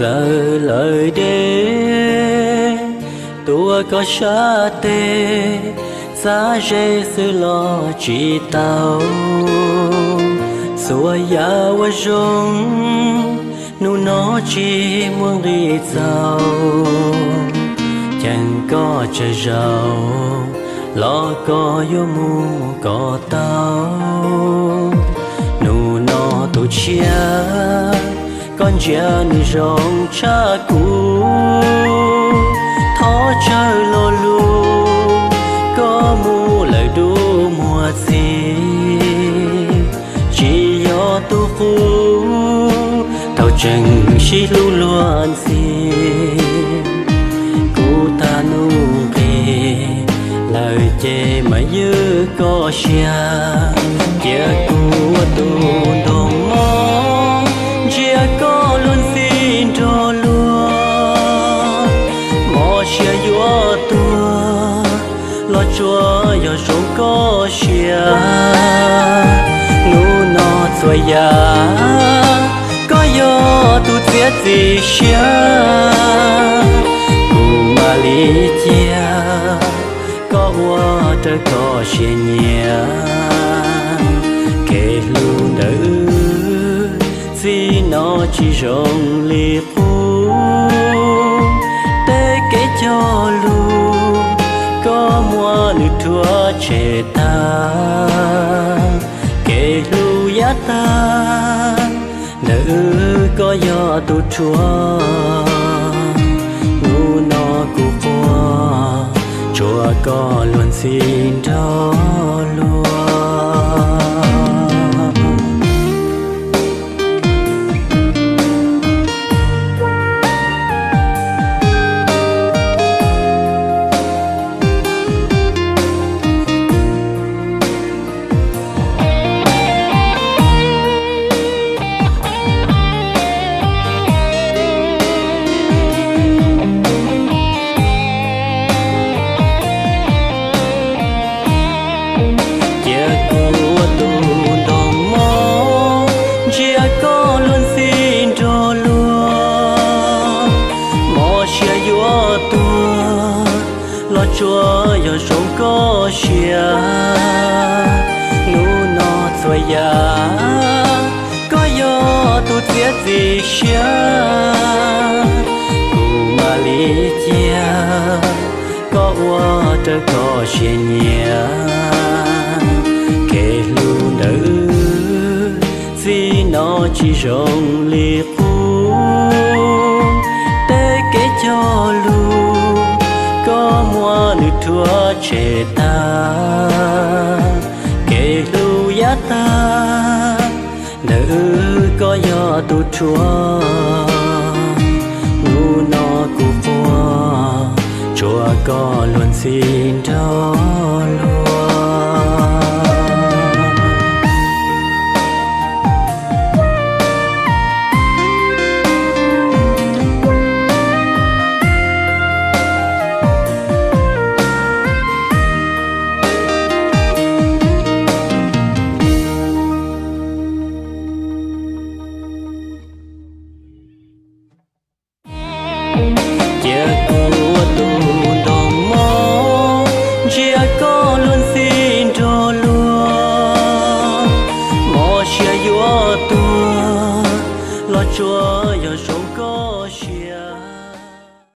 Lawv lawv deb, tuav koj sab tes, txav ze xwb los tsis tau. Xuas yam uas zoo, hnub no tsis muaj nqis txaus. Cheem koj tsawg zaus, los koj yuav mus kom tau. Hnub no tus tshiab, koj ntsia nws zoo tshaj kuv. Thov tsawg lo lus, koj mus lawm dub muag txi. Tsis yog tus qub, thaum tseem sib hlub luag ntxhi. Kuv tag nuj nqis lawm ces mam ywj koj siab. Cia kuv ua tus ntoo mob, ntsia koj luag ntxhi nrog luag. Mob siab yuav tuag, los tsuas yog zoo koj siab. Hnub no txhua yam, koj yog tus txiav txim siab. Kuv mam li cia koj ua raws koj siab nyiam. Kev hlub ntawm wb, txij no tsis zoo li qub. Tej kev cog lus, koj muab nws rhuav tshem tag. Kev hlub yav tag, ntawm wb koj yog tus rhuav. Hnub no kuv quaj, tsuas koj luag ntxhi nrog luag. Cia kuv ua tus ntoo mob, ntsia koj luag ntxhi nrog luag. Mob siab yuav tuag, los tsuas yog zoo koj siab. Hnub no txhua yam, koj yog tus txiav txim siab. Kuv mam li cia koj ua raws koj siab nyiam. Kev hlub ntawm wb, txij no tsis zoo li qub. Tej kev cog lus, koj muab nws rhuav tshem tag. Kev hlub yav tag, ntawm wb koj yog tus rhuav. Hnub no kuv quaj, tsuas koj luag ntxhi nrog